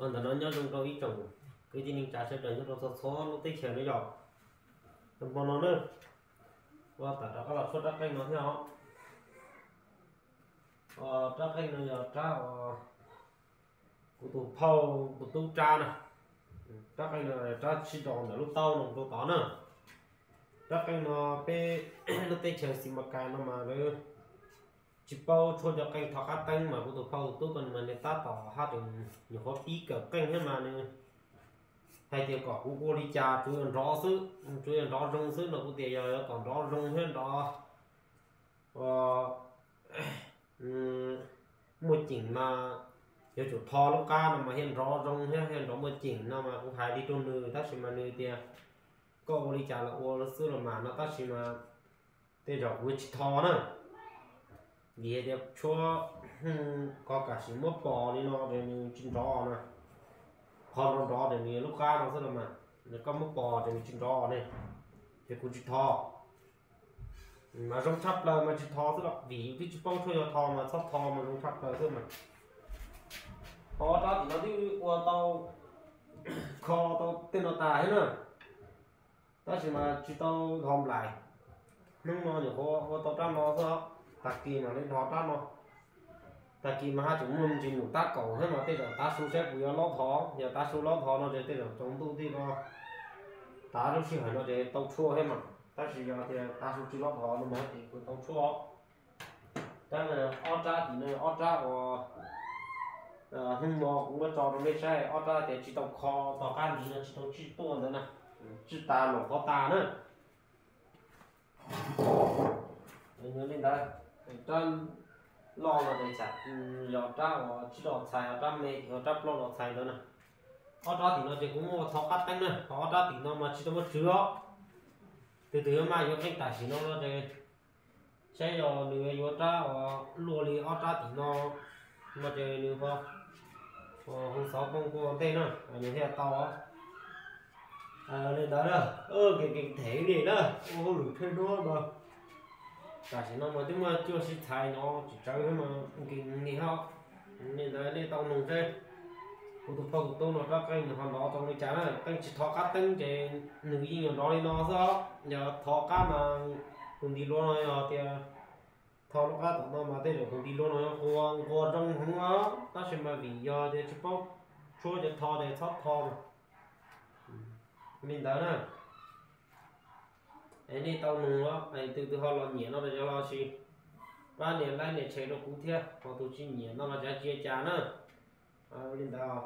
Ntawm no nyob zoo rau ib tsoom kwv tij neej tsa sawv daws nyob rau txhua txhua lub teb chaws no yog hmo no na, ua tawm rov qab los tshuab rab qeej no thiab os. Rab qeej no yog rab uas kuv tus phauj tus tub rab na. Rab qeej no rab sib do ntawm lub taub no rau tod na. Rab qeej no peb lub teb chaws Xi Mas Kas no mas lawv tsis paub tshuab cov qeej tho qab teeb mas kuv tus phauj tus tub ko mas nws tab tom haj tseem nyuam qhuav pib kawm qeej thiab mas nws hais tias kom kuv ua li cas tsuas yog nrov xwb, tsuas yog nrov zoo xwb no. Kuv tias yog yuav kom nrov zoo thiab nrov muaj ceem mas yuav tsum tho lub qab no mas thiaj nrov zoo thiab thiaj nrov muaj ceem no mas kuv hais li rau nws tab sis mas nws tias koj ua li cas los ua xwb los mas no tab sis mas tej zaum kuv tsis tho na. Vim hais tias tshuab ko kav tsij muab pos li no ces nws tsis nrov na. Qhov nrov nrov ces nws lub qab no xwb los mas, nws koj muab pos ces nws tsis nrov ne, ces kuv tsis tho. Mas zoo tshaj plaws mas tsis tho xwb los vim yus twb tsis paub tshuab yog tho mas txhob tho mas zoo tshaj plaws xwb mas. Ob rab tim no twb ua tau kho tau tej no tas thiab na, tab sis mas tsis tau dhos nplaim. Hnub no nyuam qhuav ua tau rab no xwb, tag kis mam li dhos rab no. Tag kis mas haj tseem muaj ntsis num tab kaum thiab mas tej zaum tav su saib kuv yuav lob dhos, yog tav su lob dhos no ces tej zaum tsaus ntuj tij no, tav lub sij hawm no ces tau tshuaj thiab mas, tab sis yog tias tav su tsis lob dhos no mas ces kuv tau tshuaj. Rab no, ob rab tim no ob rab uas hnub no kuv muab tso rau nej saib, ob rab tias tsis tau kho, tog qab ntiv no tsis tau tsij tuaj ntawd na, tsij tas los qhov tas na. Li ntawd, rab loj no ces yog rab uas tsib los txhais, rab me ces yog rab plaub los txhais ntawd na. Ob rab tim no ces kuv muab ua tho qab teeb na, ho ob rab tim no mas tsis tau muaj tswv os. Tus twg yuav maj yuav qeej tam sim no no ces saib yog nws yuav rab uas luaj li ob rab tim no no ces nws ho hu xov tooj tuaj ntej na, nws thiaj tau. Li ntawd na, kev kev them li na, ua hauj lwm thawj duab mas tam sim no mas twb muaj cuaj sib txhais no tsis tsawg thiab mas nkees li ho. Li ntawd nej tau noog seb kuv tus phauj tus tub no rab qeej nws ho nrov tau li cas na. Qeej tsis tho qab teeb ces nws yeej yuav nrov li no xwb os. Yog tho qab mas tus ntiv luav no yog tias tho lub qab tom no mas tej zaum tus ntiv luav no yuav nquas nquas zoo heev os, tab sis mas vim yog tias tsis paub tshuab ces tho ces txhob tho. Li ntawd na, es nej tau noog os, tus twg ho los nyiam no los yog los sis pab nias like nias share rau kuv thiab, ho tus tsis nyiam no los tsis ua cas na. Li ntawd.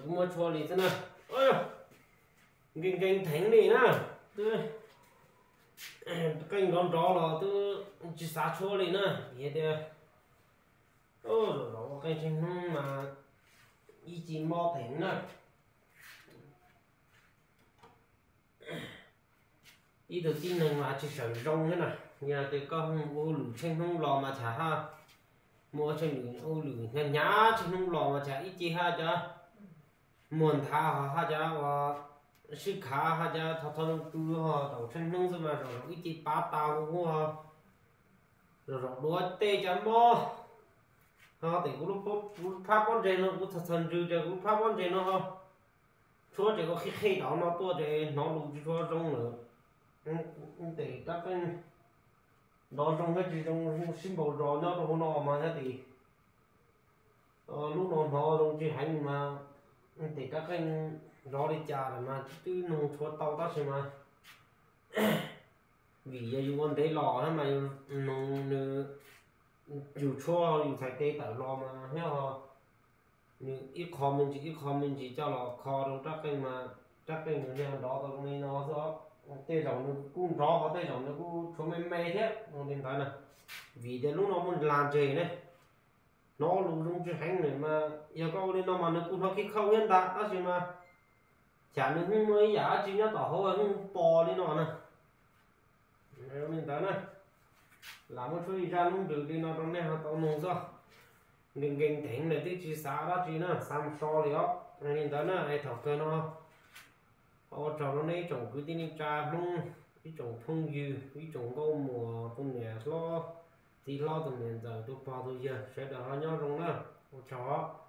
Kuv muab tshuab li xwb na. Nkees nkees theev li na. Twb qeej nrov nrov los twb tsis xav tshuab li na. Vim tias zaum zaum ua qeej tsheej hnub mas ib ce mob theev na. Ib tug tib neeg mas tsis sawv zoo thiab na. Yog tias koj ua hauj lwm tsheej hnub los mas cas haj, muaj tsheej hauj lwm hnyav hnyav tsheej hnub los mas cas ib ce haj cov muag nthav ho haj cov uas sib khav haj cov tho tho zoo tu ho tau tsheej hnub xwb mas zaum zaum ib ce pab tau hu ho zaum zaum duav tej cov mob. Ho tim kuv lub phab pob ntseg no kuv txhos txhos ntsws ces kuv lub phab pob ntseg no ho tshuab ces ua qhib qhib tau no tuaj ces hnov lus tsis tshua zoo lawm. Ntes rab qeej nrov zoo thiab tsis zoo sib npaug zos nyob rau hauv no mas thiab tim lub no hnov zoo tsis heev mas ntes rab qeej nrov li cas lawm mas twb nug tshuab tau tab sis mas vim yog yus ua ntev los thiab mas yus nug nws, yus tshuab yus txhais tes tawm los mas thiab ho nws ib qho me ntsis ib qho me ntsis coj los kho rau rab qeej mas rab qeej nws niag nrov tau zoo li no xwb. Tej zaum nws kuj nrov ho tej zaum nws kuj tshuav me me thiab zoo li ntawd na. Vim tias lub no muaj las ntseg ne, Hnov lus zoo tsis heev lawm mas yog koj ua li no mas nws kuj hnov khib khauj thiab ntag, tab sis mas cas nws hnub muaj ib yam dab tsi nyob tom hauv hnub pos li no na. Li ntawd na, lam muab tshuab ib zaj lub nplws li no rau nej ho tau mloog xwb. Nkees nkees teev lawm twb tsis xav dab tsi na, xav mus so li os. Li ntawd na es thaum kawg no ua tsaug rau nej ib tsoom kwv tij neej tsa Hmoob, ib tsoom phooj ywg, ib tsoom nkauj muam, tus niam hlob, txiv hlob, tus niam ntxawm, tus pog tus yawg, sawv daws ho nyob zoo na. Ua tsaug.